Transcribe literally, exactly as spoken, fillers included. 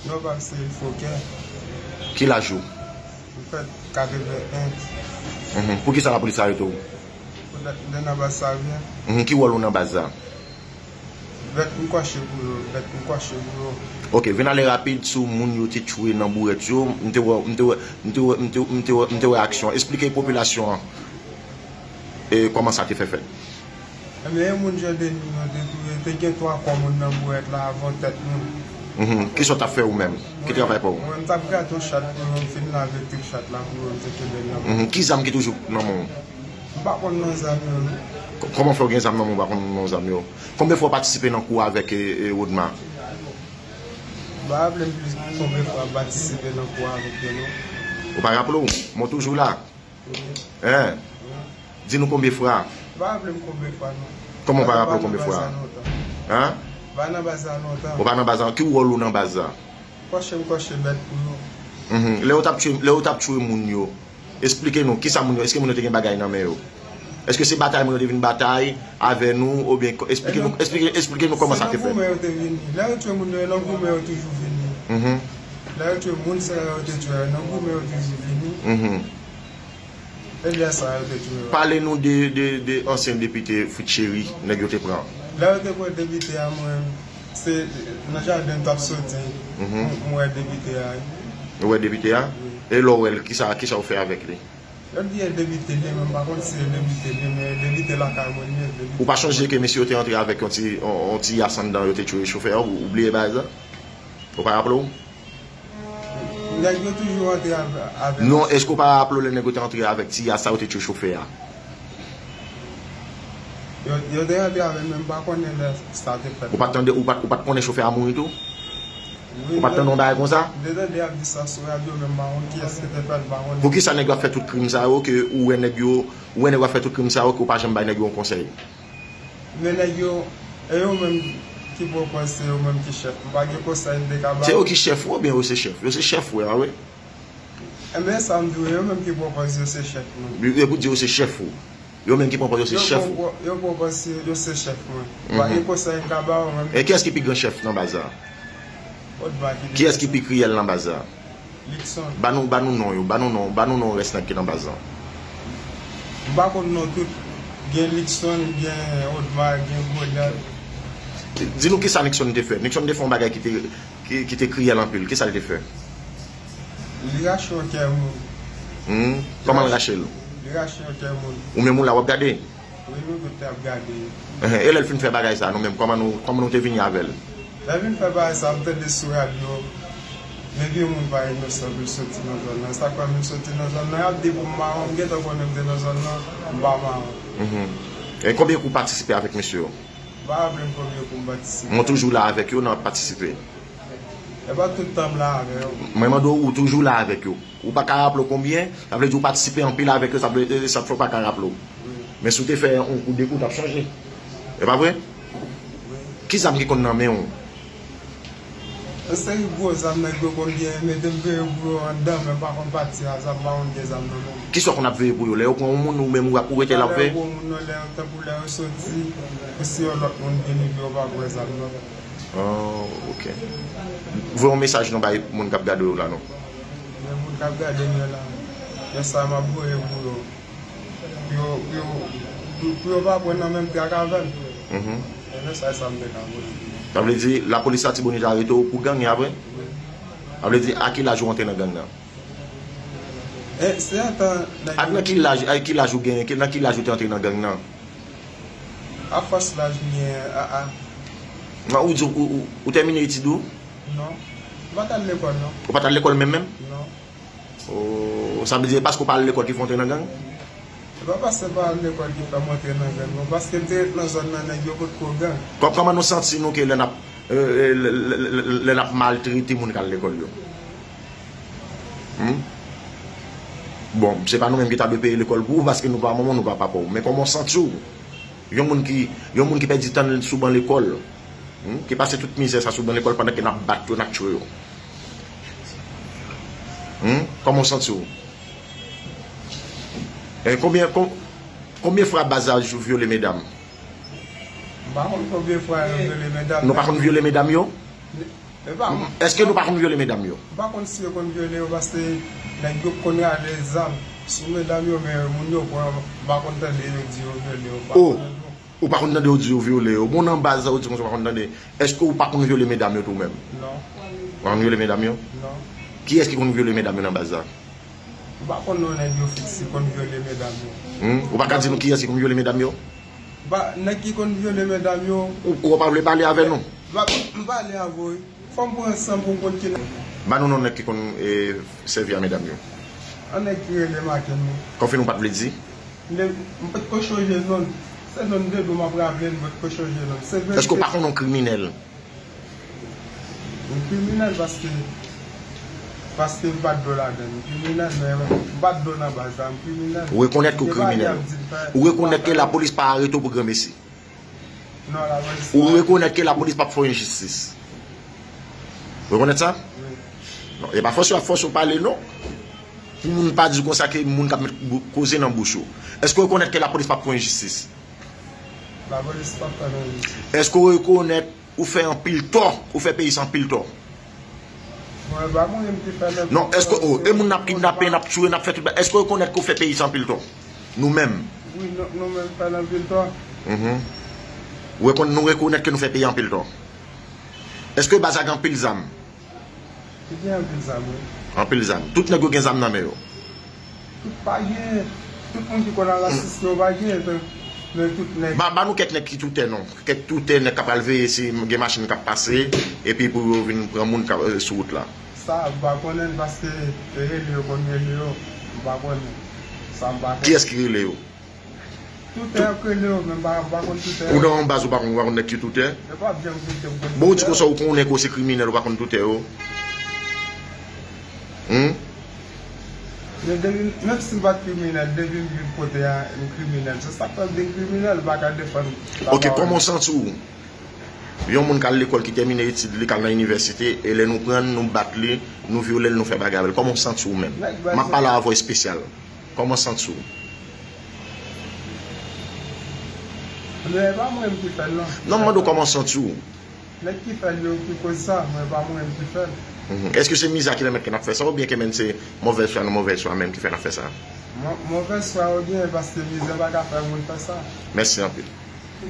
Non, pa se fokè. Ki laj ou? Mwen fèt katreven en. Mhm. Poukisa lapolis arete w? Poutèt m te nan baz Savyen. Mhm. Ki wòl ou nan baz la? Bèt m kòche pou yo, bèt m kòche pou yo. Ok, vin ale rapid sou moun yo te tchwe nan bourèt yo. M te wè, m te wè, m te wè, m te, m te wè, m te wè aksyon. Esplike popilasyon an e kòman sa te fè fèt. Ebyen, e moun Jandeni yo te touye, te gen twa kò moun nan bourèt la avan tèt moun. Mhm. Kisa w t ap fè ou menm? Ki travay pa w? Mwen, m t ap grate yon chat pou yo, m fin lave trip chat la pou yo, m te kenbe l nan men. Mhm. Ki zam ki toujou nan men w? M pa konn non zam yo, non. K-, kòman fè w gen zam nan men w, w pa konn non zam yo? Konbyen fwa w patisipe nan kou avèk, e, e, Rodma? M pa raple m plis konbyen fwa m patisipe nan kou avèk yo, non. Ou pa raple w? Mwen toujou la. Hein? Di nou konbyen fwa. M pa raple m konbyen fwa, non. Kòman w pa raple w konbyen fwa? Hein? M pa nan baz la lontan. Ou pa nan baz la? Ki wòl ou nan baz la? Kòche m kòche bèt pou yo. Mhm. Lè yo t ap tchwe, lè yo t ap tchwe moun yo, esplike nou, kisa moun yo, èske moun yo te gen bagay nan men yo? Èske se batay moun yo te vin batay avè nou, oubyen ko-, esplike nou, esplike, esplike nou kòman sa te fèt? Se nan goumen yo te vini. Lè yo tchwe moun yo, e nan goumen yo toujou vini. Mhm. Lè yo tchwe moun sa yo te tchwe, e nan goumen yo toujou vini. Mhm. E lè sa yo te tchwe yo. Pale nou de, de, de ansyen depite Fritz Chéry, nèg yo te pran. Lè yo te pran depite a, mwen, se nan jaden m t ap soti, mhm, m, m wè depite a. Ou wè depite a? Wi. E lè w wè l, kisa, kisa w fè avèk li? Yo di e depite li, men m pa konn si e depite li, men depite lakay mwen li ye, depite. Ou pa chonje ke mesye yo te antre avèk yon ti, yon, yon ti yas anndan, yo te tchwe chofè a, ou, ou bliye bagay sa? Ou pa raple w? Nèg yo toujou antre avè, avè. Non, èske w pa raple w lè nèg yo te antre avèk ti yas sa, yo te tchwe chofè a? Yo, yo te antre avè l, men m pa konnen lè sa te fèt. Ou pa t tande, ou pa t, ou pa t konnen chofè a mouri tou? Wi, ou pa t tande yon bagay konsa? M te tande y ap di sa sou radyo, men m pa konn kiyès ki te fè l, m pa konnen. Poukisa nèg yo ap fè tout krim sa yo, ke ou wè nèg yo, ou wè nèg yo ap fè tout krim sa yo, ke w pa janm bay nèg yo yon konsèy? Men nèg yo, e yo menm ki pran pòz, se yo menm ki chèf. M pa gen konsèy m te ka ba yo. Se yo ki chèf ou, oubyen yo se chèf? Yo se chèf ou, a wi. Enben, sa m di w, yo menm ki pran pòz, yo se chèf nou. Yo, yo pou di yo se chèf ou. Yo menm ki pran pòz, yo se chèf ou. Yo pran pòz, yo se chèf mwen. M pa gen konsèy m ka ba yo menm. E kiyès ki pi gran chèf nan baz la? Odma ki pi gran chèf. Kiyès ki pi kriyèl nan baz la? Luckson. Ba nou, ba nou non yo, ba nou non, ba nou non rès nèg ki nan baz lan. M pa konn non tout. Gen Luckson, gen Odma, gen Goliath. Di nou kisa Luckson te fè. Luckson te fè yon bagay ki te, ki, ki te kriyèl anpil. Kisa l te fè? Li rache yon kè moun. Hmm? Kòman l rache l? Li rache yon kè moun. Ou menm ou la w ap gade? Wi, nou tout te ap gade. Ehe, e lè l fin fè bagay sa, nou menm, kòman nou, kòman nou te vini avè l? Lè l vin fè bagay sa, m tande sou radyo, depi yon moun pa inosan pou l soti nan zòn nan. Sa k fè m vin soti nan zòn nan, y ap di pou m mawon, m gentan konnen m te nan zòn nan, m pa mawon. Mhm. E konbyen kou w patisipe avèk mesye yo? M pa raple m konbyen kou m patisipe. Mwen toujou la avèk yo, n ap patisipe. E pa tout tan m la avè yo. Mwen mande w, ou toujou la avèk yo. Ou pa ka raple w konbyen, sa vle di ou patisipe anpil avèk yo, sa vle, e, sa k fè w pa ka raple w. Wi. Men si w te fè yon kou, de kou, w t ap chanje. E pa vre? Wi. Ki zam ki konn nan men w? Yon seri gwo zam nèg yo konn gen, mete m veye pou yo anndan, men m pa konn pati a, zam pa konn gen zam nan men m. Kisa w konn ap veye pou yo? Lè yo pran yon moun, ou menm ou ap, ou rete la ap veye? Lè yo pran yon moun nan, lè yo, tankou lè yo soti, pou si yon lòt moun vini, pou yo pa pran zam nan. Oh, ok. Voye yon mesaj non bay moun k ap gade w la non. Men moun k ap gade m yo la, men sa m ap voye pou yo. Pou yo, pou yo, pou, pou yo pa pran nan menm trak avè m. Mhm. Men mesaj sa m te ka voye. Sa vle di, lapolis Latibonit arete w pou gang, e apre? Wi. Sa vle di, a ki laj ou antre nan gang nan? E, se antan nèg yo. Ak nan ki laj, a ki laj ou genyen, ki, nan ki laj ou te antre nan gang nan? A fòs laj m gen, a, a. Nan, ou di, ou, ou, ou tèmine etid ou? Non. M pa t al lekòl, non. Ou pa t al lekòl menm, menm? Non. Oh, sa vle di, e paske ou pa al lekòl ki fè w antre nan gang? E pa paske m pa al lekòl ki fè m antre nan gang, non. Paske m te ret nan zòn nan, nèg yo potko gang. Kò-, kòman nou santi nou ke lè n ap, e, e, lè, lè, lè, lè n ap maltrete moun k al lekòl yo? Hmm? Bon, se pa nou menm ki ta dwe peye lekòl pou ou, paske nou pa manman w, nou pa papa w. Men kòman w santi w? Yon moun ki, yon moun ki pèdi tan l sou ban lekòl, hmm, ki pase tout mizè sa sou ban lekòl pandan ke n ap bat yo, n ap tchwe yo. Hmm? Kòman w santi w? E konbyen, kon-, konbyen fwa baz la vyole medam? M pa konn konbyen fwa yo vyole medam. Nou pa konn vyole medam yo? E pa mwen. Èske nou pa konn vyole medam yo? M pa konn si yo konn vyole yo, paske nèg yo konn rale zam sou medam yo, men moun yo pran, m pa konn tande yo di yo vyole yo, m pa konnen tou. Ou pa konn tande yo di yo vyole yo? Bon, nan baz la, ou di konsa ou pa konn tande. Èske ou pa konn vyole medam yo tou menm? Non. Ou pa konn vyole medam yo? Non. Kiyès ki konn vyole medam yo nan baz la? M pa konn non nèg yo fiks ki konn vyole medam yo. Hmm? Ou pa ka di nou kiyès ki konn vyole medam yo? Ba, nèg ki konn vyole medam yo. Ou, ou pa vle pale avè nou? Ba, m pale avè w, wi. Fò m pran san pou m konn ki nèg. Ba nou non nèg ki konn, e, sèvi a medam yo. An nèg ki rele Maken, wi. Konfime ou pa t vle di? M de, m pa t ko chonje non l. Se non de do m ap raple, m pa t ko chonje non l. Se verite. Èske ou pa konn yon kriminèl? M kriminèl paske, paske m pa t do ladan l. M kriminèl, men m pa t do nan baz la, m kriminèl. Ou rekonèt ke w kriminèl. Ou rekonèt ke lapolis pa arete w pou granmesi. Non, lapolis pa. Ou rekonèt ke lapolis p ap fè w enjistis. Ou rekonèt sa? Wi. Non, e pa fòse w ap fòse w pale, non. Pou moun pa di w konsa ke moun k ap met bou-, koze nan bouch ou. Èske w rekonèt ke lapolis p ap fè w enjistis? Lapolis p ap fè nou enjistis. Èske w rekonèt ou fè anpil tò, ou fè peyi sa anpil tò? Mwen, pa mwen menm ki fè l anpil tò. Non, èske, oh, e moun n ap kidnape, n ap tiye, n ap fè tout bagay, èske w rekonèt ke w fè peyi sa anpil tò? Nou menm. Wi, nou, nou menm fè l anpil tò. Mhm. Ou rekonn-, nou rekonèt ke nou fè peyi anpil tò. Èske baz la gen anpil zam? Li gen anpil zam, wi. Anpil zam. Tout nèg yo gen zam nan men yo? Tout pa gen. Tout moun ki konn al asiste yo pa gen, men, men tout nèg. Ba, ba nou kèk nèg ki toutè non. Kèk toutè nèg k ap al veye si gen machin k ap pase, epi pou yo vin pran moun k ap, eh, sou wout la. Sa, m pa konnen l paske rele yo konn rele yo, m pa konnen. Sa m pa konnen. Kiyès ki rele yo? Toutè k rele yo, men m pa, m pa konn toutè. Ou nan yon baz ou pa konn, ou pa konn nèg ki toutè? Yo p ap janm koute m konn toutè. Bon, ou di konsa ou konnen ke w se kriminèl, ou pa konn toutè yo? Hmm? Men depi, menm si m pa t kriminèl, depi m viv kote a, m kriminèl. Se sa k fè m vin kriminèl, m pa ka defann. Ok, kòman w santi w? Yon moun k al lekòl, ki tèmine etid li, k al nan inivèsite, e lè nou pran l, nou bat li, nou vyole l, nou fè bagay avè l. Kòman w santi w menm? M ap pale avè w espesyal. Kòman w santi w? Men e pa mwen menm ki fè l, non. Non, m mande w kòman w santi w. Nèg ki fè l yo ki koz sa, men e pa mwen menm ki fè l. Mhm. Èske se mizè a ki pèmèt ke n ap fè sa, oubyen ke menm se movèz fwa nan movèz fwa menm ki fè n ap fè sa? Mo-, movèz fwa oubyen paske mizè pa ka fè moun fè sa. Mèsi anpil.